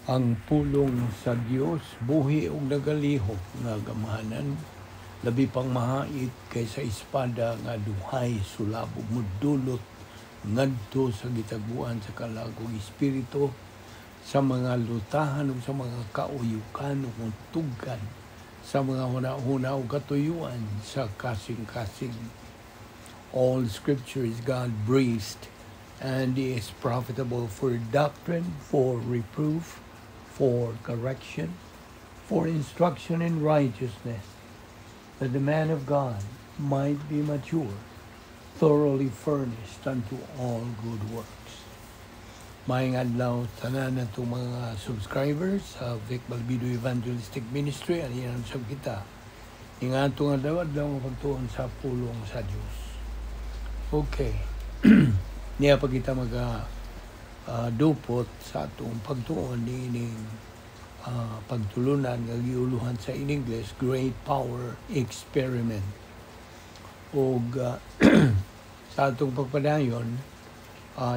Ang pulong sa Dios buhi ug nagalihok nga gamhanan, labi pang mahait kaysa espada nga duhay sulab, ug mudulot ngadto sa gitaguan sa kalag ug espiritu, sa mga lutahan ug sa mga kauyukan, ug mutugkad sa mga huna-huna ug katuyuan sa kasing-kasing. All scripture is God breathed and is profitable for doctrine, for reproof, for correction, for instruction in righteousness, that the man of God might be mature, thoroughly furnished unto all good works. Maayong adlaw tanan natong mga subscribers sa Vic Balbido Evangelistic Ministry. Ani sab kita ning atong adlaw-adlaw nga pagtuon sa pulong sa Dios. Okay. Niya pa kita maga dupot sa atong pagtuon niining pagtulunan nga giuluhan sa in English Great Power Experiment. Og sa atong pagpadayon,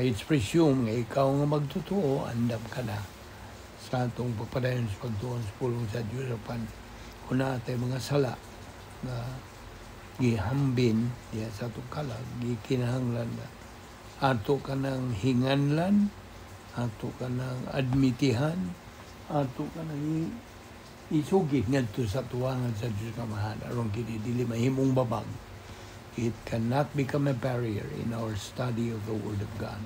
it's presumed nga ikaw nga magtotoo, andam ka na sa atong pagpadayon sa pagtuon sa pulong sa Dios, apan kung naa tay mga sala nga gihambin diya sa atong kalag, gikinahanglan na ato ka ng hinganlan, ato ka ng admitihan, ato ka ng isugid ngadto sa tuwangan sa Dios Amahan aron kini dili mahimong babag. It cannot become a barrier in our study of the Word of God.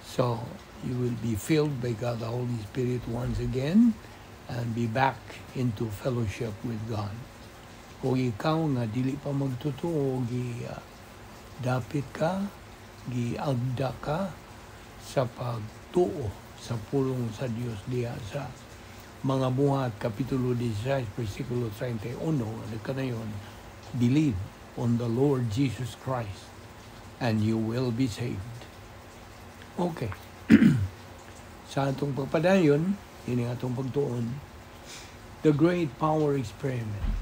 So you will be filled by God the Holy Spirit once again and be back into fellowship with God. Kung ikaw nga dili pa magtotoo, gi dapit ka, giagda ka sa pagtuo sa pulong sa Dios diha sa Mga Buhat Kapitulo 16 versikulo 31, ano kanayon, "Believe on the Lord Jesus Christ and you will be saved." Okay. Sa atong pagpadayon, ini atong pagtuon, the Great Power Experiment.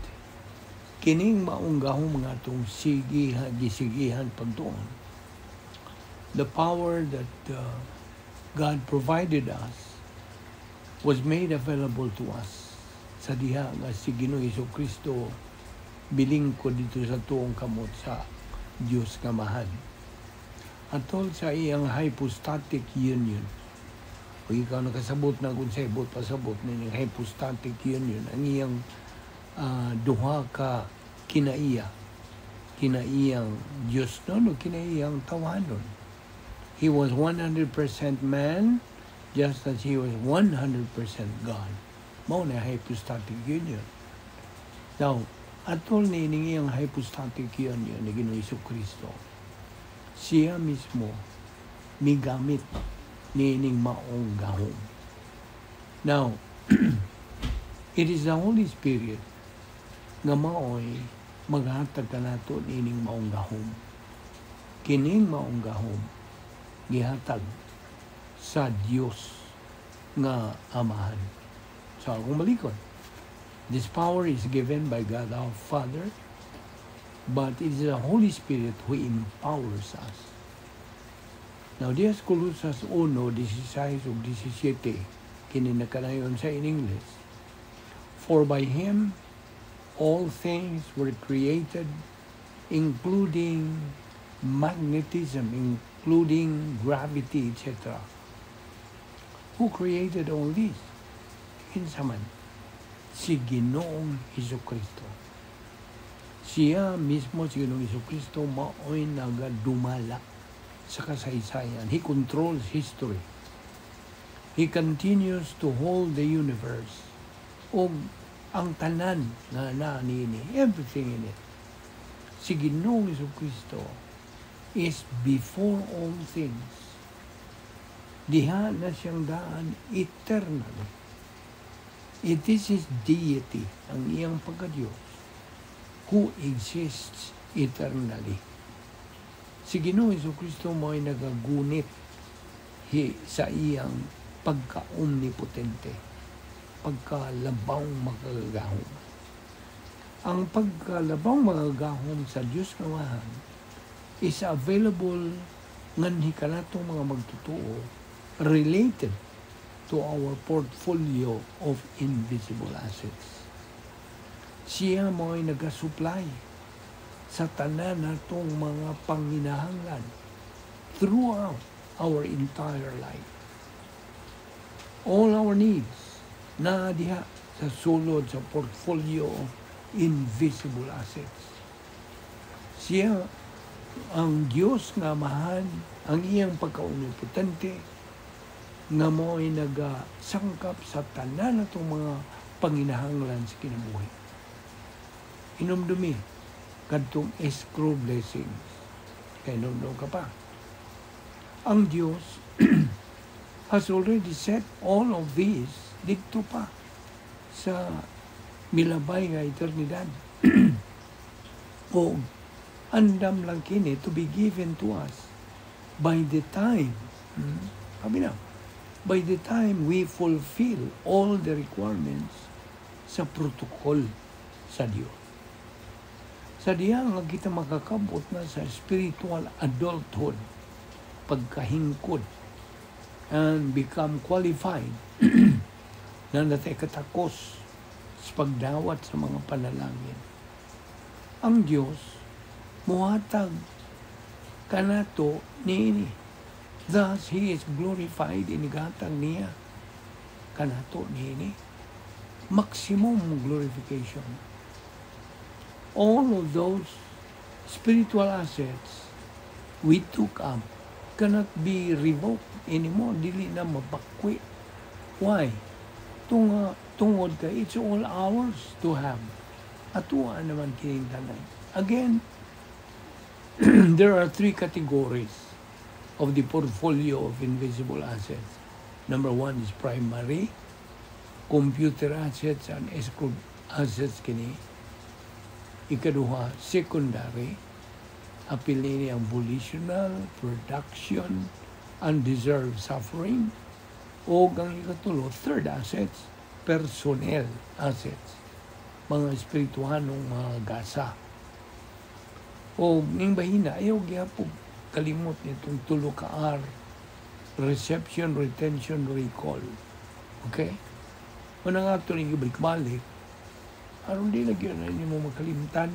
Kining maong gahom nga atong sigihan, gisigihan pagtuon. The power that God provided us was made available to us sa diha nga si Ginoong Kristo bilingkod dito sa tuong kamot sa Dios nga Amahan. Atol sa iyang hypostatic union, kung ikaw nakasabot na kung sa ibot pasabot nining hypostatic union, ang iyang duha ka kinaiya, kinaiyang Diyos nun o kinaiyang tawanon. He was 100% man, just as he was 100% God. Mao na hypostatic union. Now, atol ni iyang hypostatic union ni Ginoong Kristo, siya mismo migamit niining maong gahom. Now, it is the Holy Spirit nga maoy maghatag kanato niining maong gahom. Kining maong gahom gihatag sa Dios nga Amahan. So, akong balikon. This power is given by God our Father, but it is the Holy Spirit who empowers us. Now, diya sa Colosas 1, 16 ug 17, kini nakanayon sa in English, "For by Him all things were created, including magnetism, including gravity, etc." Who created all this? Kinsa man? Si Ginoong Hesus Kristo. Siya mismo, si Ginoong Hesus Kristo, mao'y nagadumala sa kasaysayan. He controls history. He continues to hold the universe. O ang tanan nga naa niini, everything in it. Si Ginoong Hesus Kristo is before all things. Diha na siyang daan eternally. It is His deity, ang iyang pagka-Diyos, who exists eternally. Si Ginoong Hesus Kristo mo'y nagagunit sa iyang pagka-omnipotente, pagkalabang makagagahom. Ang pagkalabang makagagahom sa Diyos nga Amahan is available nganhi kanatong mga magtotoo related to to our portfolio of invisible assets. Siya mo'y nagasupply sa tanan natong mga panginahanglan throughout our entire life. All our needs na diha sa sulod sa portfolio of invisible assets. Siya ang Diyos nga Amahan, ang iyang pagkaomnipotente, nga mo'y nagasangkap sa tanan natong mga panginahanglan sa kinabuhi. Hinumdumi kadtong escrow blessings. Kay hinumdum ka pa. Ang Diyos has already set all of these didto pa sa milabay nga eternidad. O andam lang kini to be given to us by the time, sabi na, by the time we fulfill all the requirements sa protocol sa Dios. Sa diha nga kita makakabot na sa spiritual adulthood, pagkahingkod, and become qualified na natay katakos sa pagdawat sa mga panalangin. Ang Diyos muhatag kanato niini. Thus, He is glorified in gatang niya kanato niini. Maximum glorification. All of those spiritual assets we took up cannot be revoked anymore. Dili na mabakwi. Why? Tungod kay it's all ours to have. Atoa naman kining tanan. Again, there are three categories of the portfolio of invisible assets. Number one is primary, computer assets and escrow assets kini. Ikaduha, secondary, apil niini ang volitional, production, undeserved suffering, o ang ikatulo, third assets, personnel assets, mga espirituhanong mga gasa. O ning bahina, ayaw gyapon kalimot nitong tulo ka R, reception, retention, recall. Okay? Mao nga ato ning ibalik-balik, aron di lagi na mo makalimtan,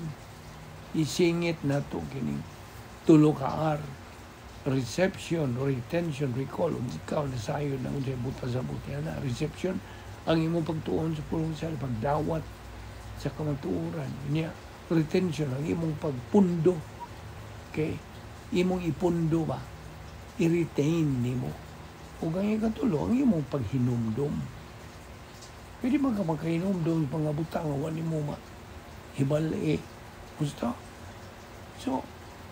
isingit nato kining tulo ka R, reception, retention, recall. Ug ikaw nasayod na unsay buta sa buti na reception, ang imong pagtuon sa pulong sa pagdawat sa kamatuoran niya. Retention, ang imong pagpundo, okay, imong ipundo ba, i-retain nimo. Ug ang ikatulo, ang imong paghinumdom. Pwede man ka magkahinumdom sa mga butang nga wa nimo ma hibal-e gusto. So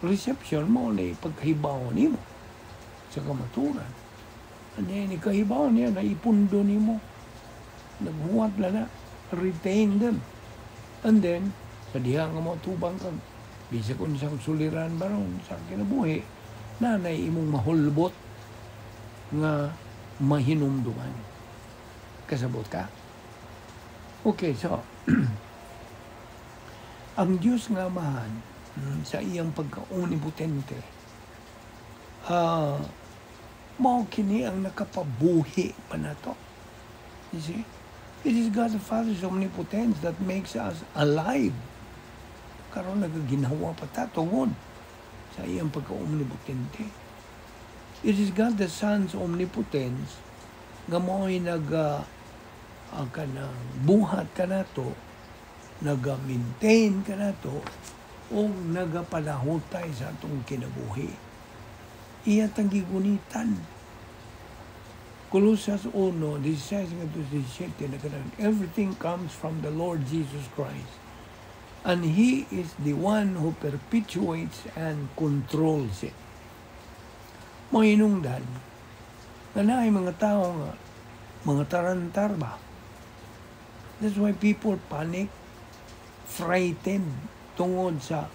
reception mo na pagkahibaw nimo sa kamatuoran. And then ikahibaw niya na ipundo nimo, naghuwat lang na, retain them. And then sa diha nga mo tubang kag bisag unsang suliran baron sa kinabuhi, nanay imong mahulbot nga mahinumduman. Kasabot ka? Okay, so ang Diyos nga Amahan, sa iyang pagka-omnipotente, mao kini ang nakapabuhi pa nato. You see? It is God the Father's omnipotence that makes us alive. Karon nagaginhawa pa ta tungod sa iyang pagka-omnipotente. It is God the Son's omnipotence nga mao'y nag kanang buhat kanato, naga-maintain kanato, o nagapalahutay sa atong kinabuhi. Iya tang gigunitan. Colosas 1:16 ngadto 17 nagkanan, "Everything comes from the Lord Jesus Christ. And He is the one who perpetuates and controls it." Mahinungdan, nga naay mga tao nga, mga tarantar ba? That's why people panic, frightened, tungod sa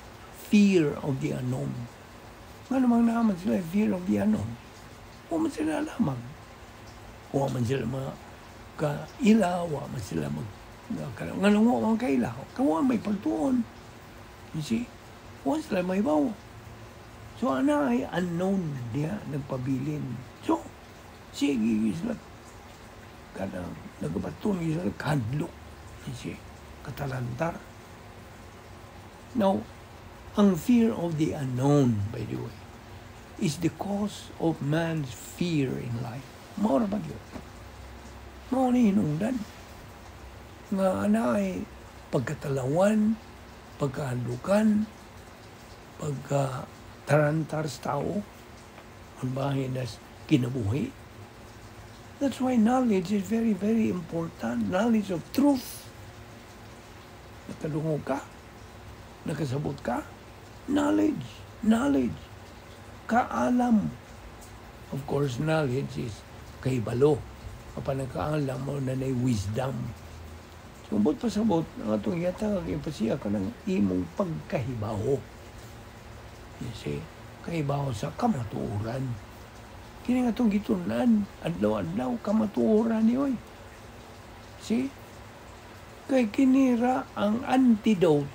fear of the unknown. Nga namang naman sila fear of the unknown. Wa man sila lamang. Wa man sila mga kaila, wa man sila mag nga nang wa man kaila, kawa may pagtuon. You see? Wa sila may bawo. So ana ay unknown diha nagpabilin. So sige sila. Kanang nagabaton gyud sila kahadlok. You see, katalantar. Now, ang fear of the unknown, by the way, is the cause of man's fear in life. Mao ra ba gyud? Mao ni hinungdan nga anaay pagkatalawan, pagkahadlukan, pagkatarantar sa tao, ang bahin nas kinabuhi. That's why knowledge is very, very important. Knowledge of truth. Nakadungog ka? Nakasabot ka? Knowledge. Knowledge. Kaalam. Of course, knowledge is kahibalo. Apan ang kaalam mao na na'y wisdom. So, buot pasabot, ang atong yata kay ka ng imong pagkahibaw. You see? Kahibaw sa kamatuoran. Kini nga itong gitun-an, adlaw-adlaw, kamatuoran ni oy. See? Kay kinira ang antidote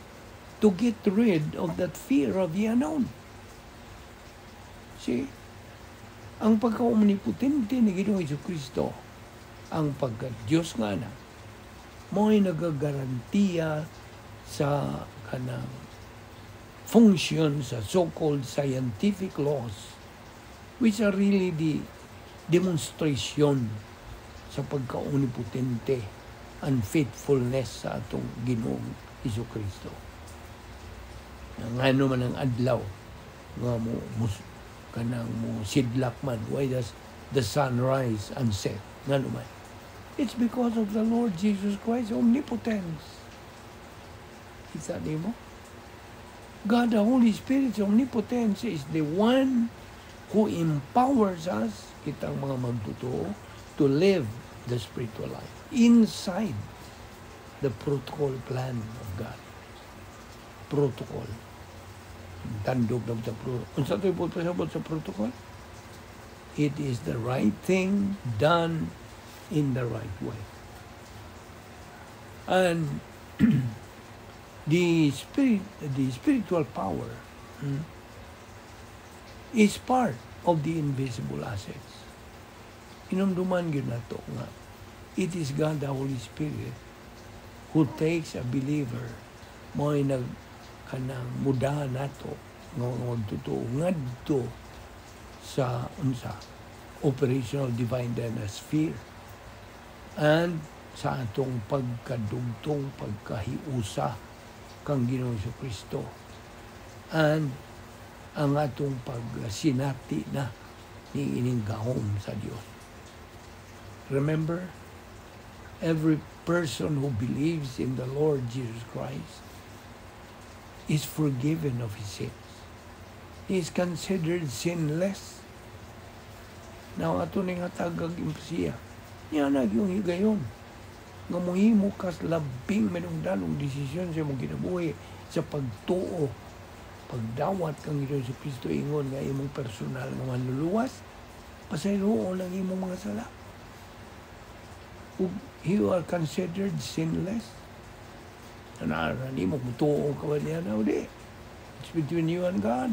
to get rid of that fear of the unknown. See? Ang pagka-omnipotente ni Ginoong Kristo, ang pagka-Diyos nga anak, mo'y nagagarantiya sa kanang function sa so-called scientific laws, which are really the demonstration sa pagka-omnipotente and faithfulness sa atong Ginoong Hesus Kristo. Ngano man ang adlaw nga mo kanang mo sidlak man, why does the sun rise and set? Ngano man? It's because of the Lord Jesus Christ omnipotence. Kita nimo? God the Holy Spirit's omnipotence is the one who empowers us, kitang mga magtotoo, to live the spiritual life inside the protocol plan of God. Protocol. Tandog na sa protocol. Unsa ito'y pasabot sa protocol? It is the right thing done in the right way. And the spiritual power is part of the invisible assets. Inumduman gyud nato nga it is God the Holy Spirit who takes a believer, mo'y nag kanang mudahan nato nga magtotoo ngadto sa unsa operational divine sphere and sa atong pagkadugtong, pagkahiusa kang Ginoong Kristo and ang atong pagsinati na ni ining gahom sa Dios. Remember, every person who believes in the Lord Jesus Christ is forgiven of his sins. He is considered sinless. Now, ato ning hatagag impasiya. Niya na yung higayon nga muhimo kas labing manungdanong desisyon sa imong kinabuhi sa pagtuo, pagdawat kang Ginoong Kristo ingon nga imong personal nga manluluwas, pasayloon ang imong mga sala ug you are considered sinless. Ana nimo, mutuo ka ba niya na di? It's between you and God.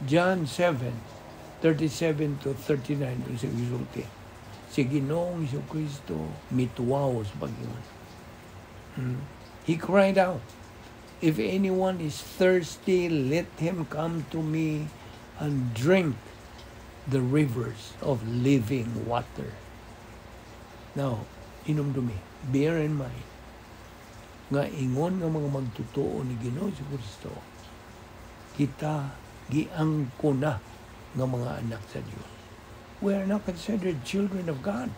John 7:37 to 39, dun sa gisulti si Ginoong Kristo, mituwaw sa pag-ingon. He cried out, "If anyone is thirsty, let him come to me and drink the rivers of living water." Now, inumdumi, bear in mind, nga ingon nga mga magtotoo ni Ginoo sa Kristo, kita giangko na nga mga anak sa Dios. We are now considered children of God.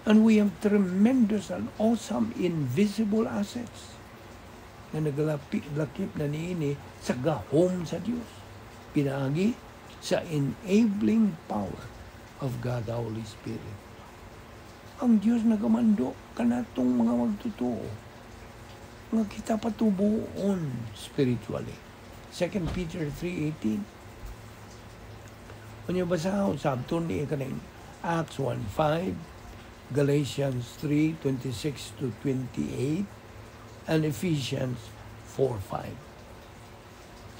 And we have tremendous and awesome invisible assets na nagalapit lakip na niini sa gahom sa Dios. Pinaagi sa enabling power of God the Holy Spirit. Ang Dios nagamando kanatong mga magtotoo nga kita patubuon spiritually. 2 Peter 3:18. Unya basahon sabton ni kaning Acts 1:5, Galatians 3:26 to 28, and Ephesians 4:5.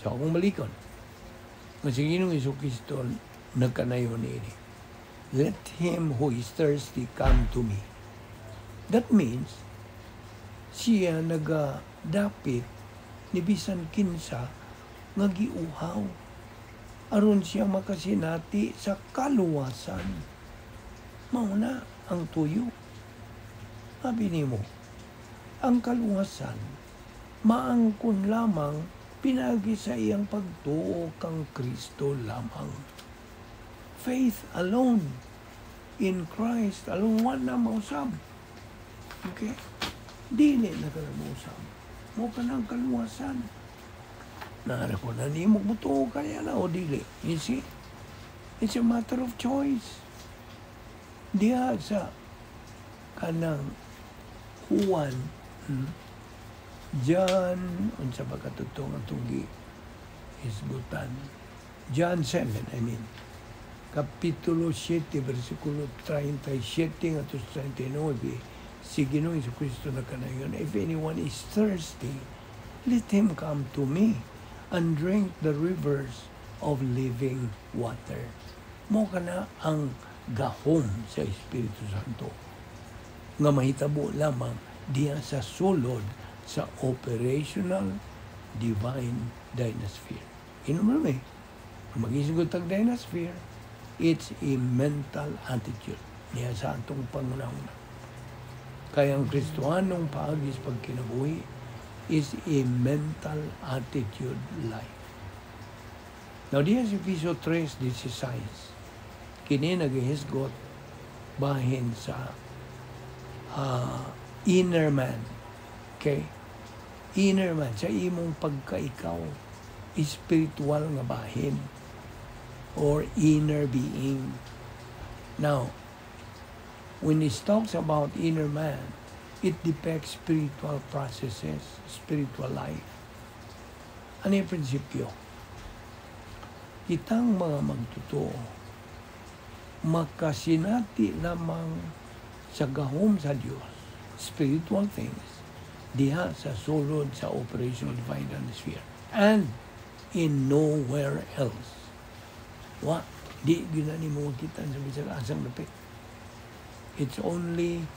So akong malikon, nga si Ginoong Kristo nagkanayon niini. Let him who is thirsty come to me. That means, siya nagadapit ni bisan kinsa nga giuhaw aron siya makasinati sa kaluwasan. Mao na ang tuyo. Sabi nimo, ang kaluwasan maangkon lamang pinagi sa iyang pagtuo kang Kristo lamang. Faith alone in Christ alone, wala mausab. Okay? Dili na ka na mausab. Mao ka ang kaluwasan. Naara ko na nimo mutuo kaya na o dili. You see? It's a matter of choice. Diha sa kanang Juan, John, unsa ba katutong atong gi hisgutan? John 7, I mean. Kapitulo 7, versikulo 37 ngadto 39, si Ginoong Kristo na kanayon, "If anyone is thirsty, let him come to me and drink the rivers of living water." Mao kana ang gahom sa Espiritu Santo nga mahitabo lamang diya sa sulod sa operational divine dynasphere. Inom naman eh. Magisgot tag dynasphere, it's a mental attitude niya sa atong pangunahuna. Kaya ang Kristohanong paagi sa pagkinabuhi is a mental attitude life. Now, diya sa Efeso 3:16, kini naghihisgot bahin sa inner man. Okay? Inner man, sa imong pagkaikaw, spiritual nga bahin or inner being. Now, when it talks about inner man, it depicts spiritual processes, spiritual life. Ano yung prinsipyo? Kitang mga magtotoo, makasinati lamang sa gahom sa Dios, spiritual things, diha sa sulod sa operational divine sphere and in nowhere else. Wa, di gyud na nimo makita sa bisag asang dapit. It's only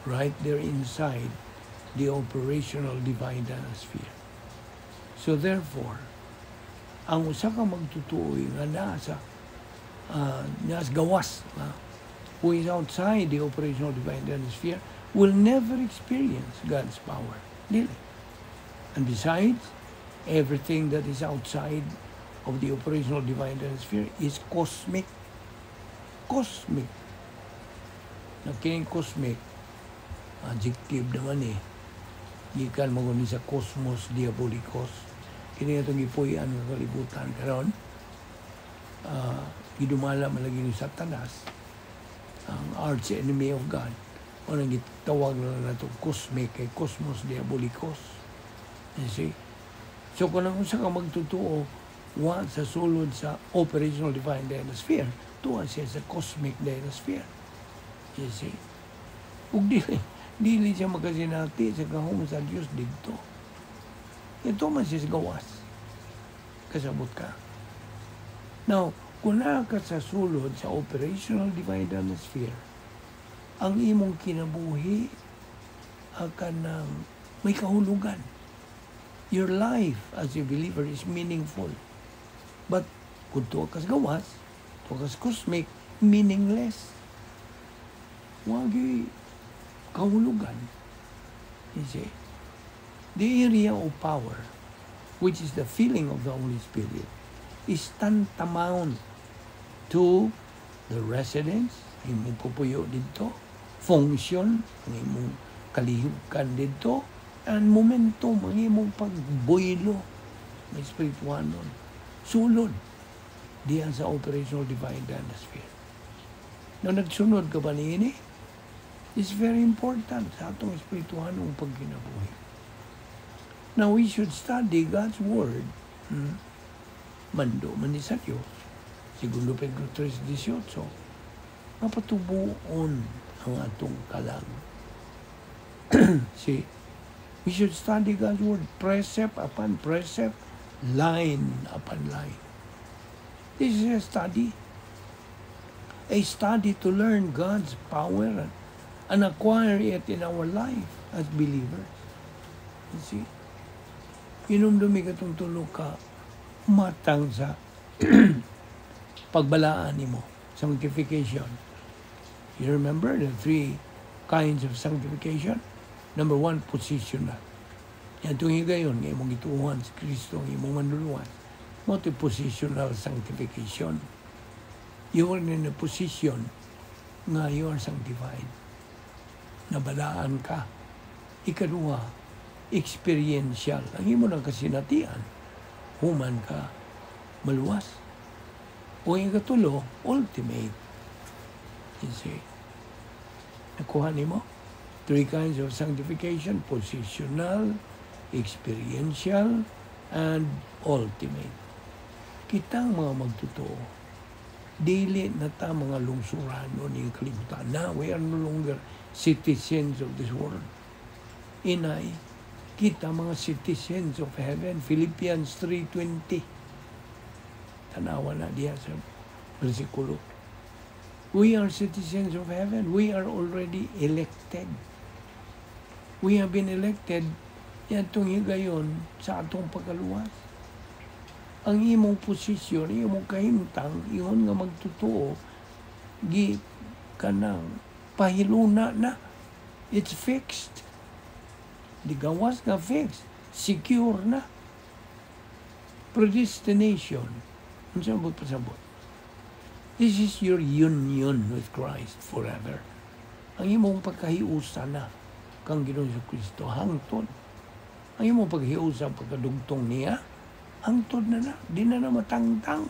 right there inside the operational divine sphere. So therefore, ang usa ka magtutuoy nga nasa gawas, who is outside the operational divine sphere will never experience God's power. Dili. And besides, everything that is outside of the operational divine sphere is cosmic. Cosmic. Na kining cosmic, adjective naman eh. Gikan mo ni sa cosmos diabolicos. Kini atong gipuy-an nga kalibutan karon. Gidumala man lagi ni Satanas, ang arch enemy of God. O nang gitawag na lang nato cosmic kay cosmos diabolicos. You see? So kung ang usa ka magtotoo wa sa sulod sa operational divine dynasphere, tuwa siya sa cosmic dynasphere. You see? Ug dili siya makasinati sa gahom sa Dios didto. Ito man siya sa gawas. Kasabot ka? Now, kung naa ka sa sulod sa operational divine dynasphere, ang imong kinabuhi akan ng may kahulugan. Your life as a believer is meaningful. But kung tuwa kas gawas, tuwa kas cosmic, meaningless. Wagi kahulugan. You see? The area of power, which is the feeling of the Holy Spirit, is tantamount to the residence, imong pupuyo didto, function, ang imong kalihukan didto, and momentum, ang imong pagbuylo, may spirituanon. Sulod diyan sa operational divine dynasphere. No, nagsunod ka ba niini? It's very important sa atong espirituhanong pagkinabuhi. Now, we should study God's Word. Mando man ni sa Diyos. Segundo Pedro 3:18, mapatubuon ang atong kalag. See, we should study God's Word precept upon precept, line upon line. This is a study. A study to learn God's power and acquire it in our life as believers. You see? Hinumdumi katong tulo ka matang sa pagbalaan nimo, sanctification. You remember the three kinds of sanctification? Number one, positional. Yan itong higayon, nga imong gituohan si Kristo, ang imong manluluwas. Mao positional sanctification. You are in a position nga you are sanctified. Nabalaan ka. Ikaduha, experiential. Ang imo ng kasinatian, human ka maluwas. O yung ikatulo, ultimate. You see? Nakuha nimo? Three kinds of sanctification: positional, experiential, and ultimate. Kitang mga magtotoo, dili na ta mga lungsurano ni kalibutan na. We are no longer citizens of this world. Inay, kita mga citizens of heaven. Philippians 3:20. Tanawa na diya sa bersikulo. We are citizens of heaven. We are already elected. We have been elected yatong higayon sa atong pagkaluwas. Ang imong posisyon, imong kahimtang, ingon nga magtotoo, gi kanang pahiluna na. It's fixed. Di gawas nga fixed. Secure na. Predestination. Unsa mo pasabot? This is your union with Christ forever. Ang imong pagkahiusa na kang Ginoong Kristo hangtod. Ang imong paghiusa, pagkadugtong niya, hangtod na na. Di na na matangtang.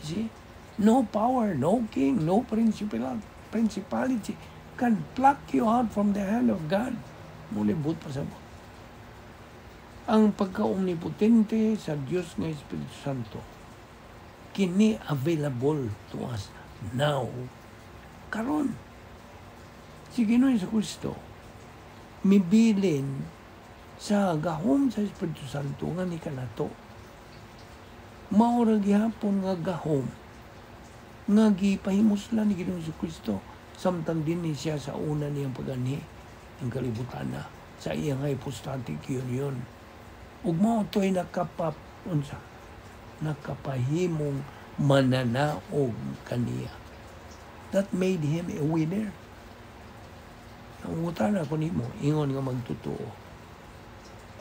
See? No power, no king, no principality can pluck you out from the hand of God. Mulibot pa sa ang pagka-omnipotente sa Dios nga Espiritu Santo, kini available to us now, karon. Si Ginoong Kristo mibilin sa gahom sa Espiritu Santo nga ni kanato. Mao ra gihapon nga gahom nga gipahimuslan ni Ginoong Kristo samtang dinhi siya sa una niyang paganhi ang kalibutan na sa iyang hypostatic union. Ug mao to'y nakapa unsa nakapahimong mananaog kaniya. That made him a winner. Nangutana ko nimo, ingon nga magtotoo.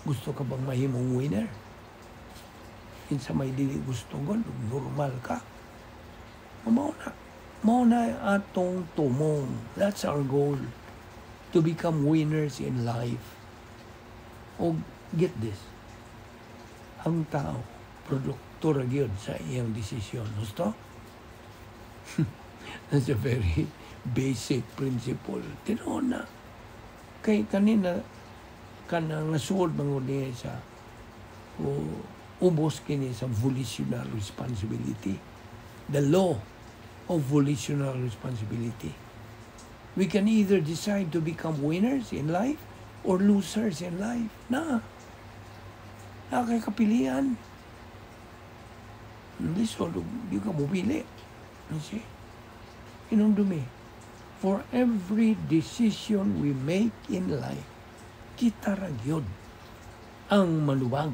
Gusto ka bang mahimong winner? Kinsa may dili gusto god, normal ka. Mao na. Mao na atong tumong. That's our goal. To become winners in life. O get this. Ang tao, produkto ra gyud sa iyang desisyon. Gusto? That's a very basic principle. Tinuod na. Kay kanina, kanang nasuod man niya sa o ubos kini sa volitional responsibility. The law of volitional responsibility. We can either decide to become winners in life or losers in life. Na. Na kay kapilian. Lisod, di ka mupili. You see? Hinumdumi. For every decision we make in life, kita ra gyud ang malubag.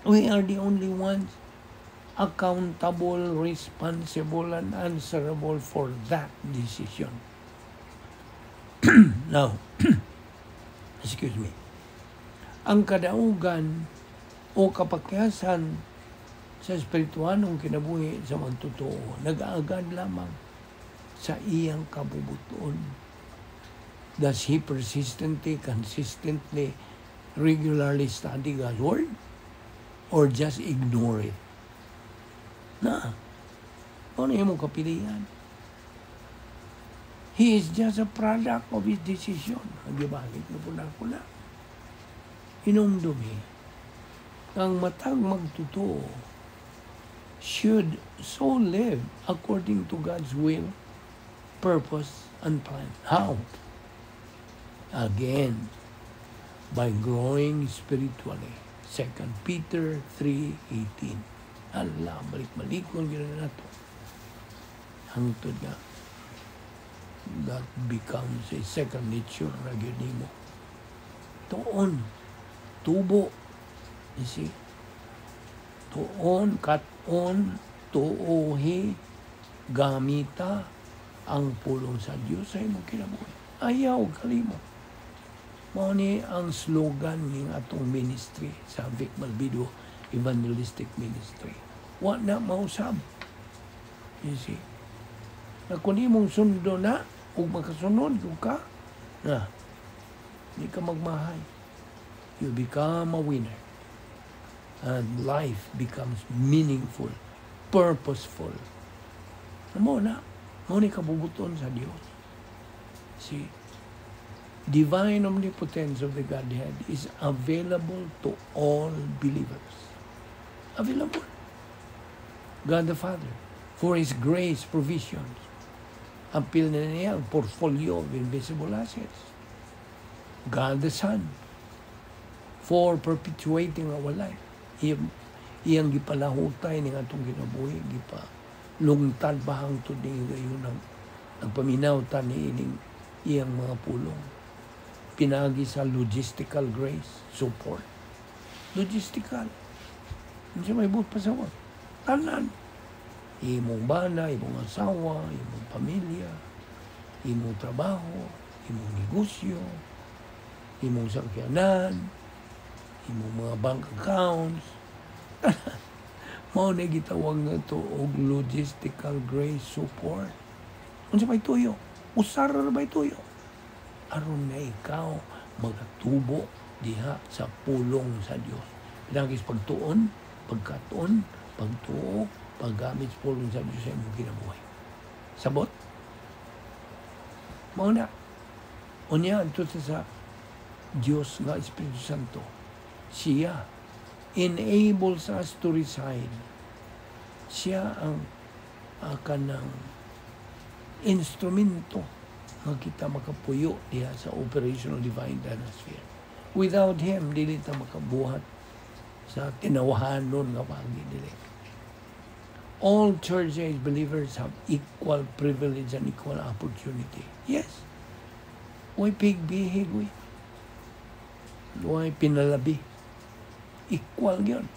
We are the only ones accountable, responsible, and answerable for that decision. Now, excuse me. Ang kadaugan o kapakyasan sa espirituanong kinabuhi sa magtotoo, nag-aagad lamang sa iyang kabubuton. Does he persistently, consistently, regularly study God's Word? Or just ignore it? Na, ano yung kapilian? He is just a product of his decision. Ang gibalik na po na ako na. Hinumdumi, ang matag magtotoo should so live according to God's will, purpose, and plan. How? Again, by growing spiritually. 2 Peter 3:18. Allah, balik-balikon gyud nato. Hangtod nga that becomes a second nature na gyud nimo. Tuon, tubo, you see? Tuon, kat-on, tuohi, gamita ang pulong sa Dios sa imong kinabuhi. Ayaw kalimot. Mao ni ang slogan ning atong ministry sa Vic Malvido Evangelistic Ministry. Wa na mausab. You see? Na kung imong sundo na ug makasunod ug ka na di ka magmahay. You become a winner. And life becomes meaningful, purposeful. Mao na, mao ni kabubuton sa Dios. See, divine omnipotence of the Godhead is available to all believers. Available. God the Father, for His grace provisions. Apil na niya ang portfolio of invisible assets. God the Son, for perpetuating our life. Iyang gipalahutay ning atong kinabuhi, gipa lungtad ba hangtod ni gayon ang nagpaminaw ta ni ining iyang mga pulong. Pinagi sa logistical grace, support. Logistical. Hindi may buot pasawat. Tanan. Imong bana, imong asawa, imong pamilya, imong trabaho, imong negosyo, imong sakyanan, imong mga bank accounts. Mao na gitawag na to og logistical grace support. Unsa may tuyo? Usara ra ba'y tuyo? Aron na ikaw magatubo diha sa pulong sa Dios. Pinagis pagtuon, pagkatuon, pagtuo, paggamit sa pulong sa Dios sa imong kinabuhi. Sabot? Mao na. Unya, anto sa Dios nga Espiritu Santo. Siya enables us to reside. Siya ang kanang instrumento nga kita makapuyo diha sa operational divine dynasphere. Without Him, dili ta makabuhat sa tinawahanon nga pagi dili. All church age believers have equal privilege and equal opportunity. Yes. Way pigbihig, uy. Way pinalabi. Equal yun.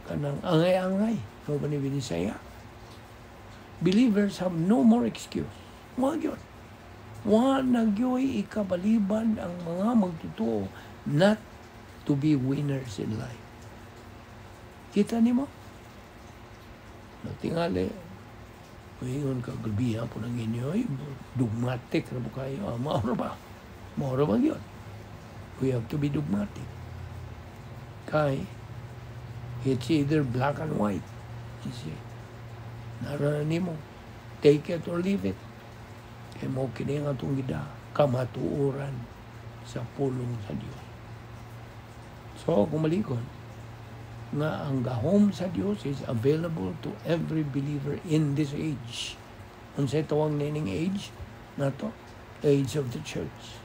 Kanang angay-angay. No ba ni Binisaya? Believers have no more excuse. Wa yun. Wa na gyoy ikabaliban ang mga magtotoo not to be winners in life. Kita nimo? Natingali, ngayon ka, grabihan po ng inyo, ay, dogmatic na po kayo. Ah, mauro ba? Mauro ba yun? We have to be dogmatic. Kay, it's either black and white. You see? Nara nimo. Take it or leave it. Kay mo kini ang atong gida, kamatuoran sa pulong sa Dios. So, kung malikon, nga ang gahom sa Dios is available to every believer in this age. Unsay tawag nining age nato? Age of the church.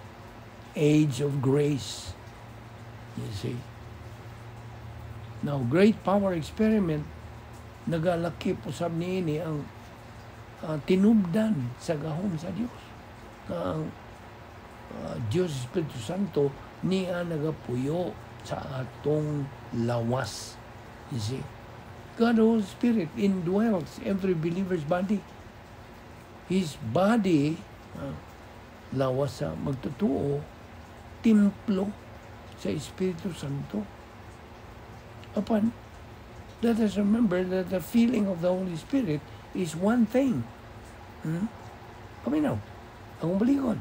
Age of grace. You see? Now, great power experiment, nagalakip usab niini ang tinubdan sa gahom sa Dios. Nga ang Dios Espiritu Santo niya nagapuyo sa atong lawas. You see? God the Holy Spirit indwells every believer's body. His body, lawas sa magtotoo, templo sa Espiritu Santo. Apan, let us remember that the feeling of the Holy Spirit is one thing. Paminaw, akong balikon.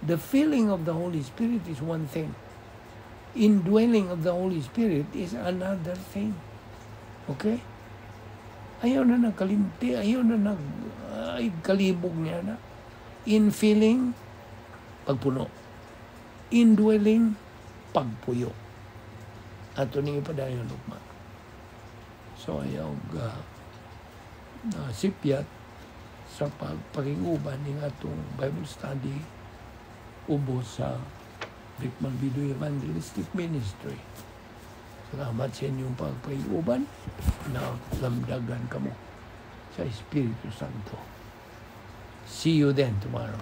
The feeling of the Holy Spirit is one thing. Indwelling of the Holy Spirit is another thing. Okay? Ayaw na nagkalimti, ayaw na nag, ay, kalibog niya na. Infilling, pagpuno. Indwelling, pagpuyo. Ato ning ipadayon ugma. So ayaw sipyat sa pagpakiguban ning atong Bible study ubos sa Vic Malvido Evangelistic Ministry. Salamat sa inyong pagpahiuban na lamdagan kamo. sa Espiritu Santo. See you then tomorrow.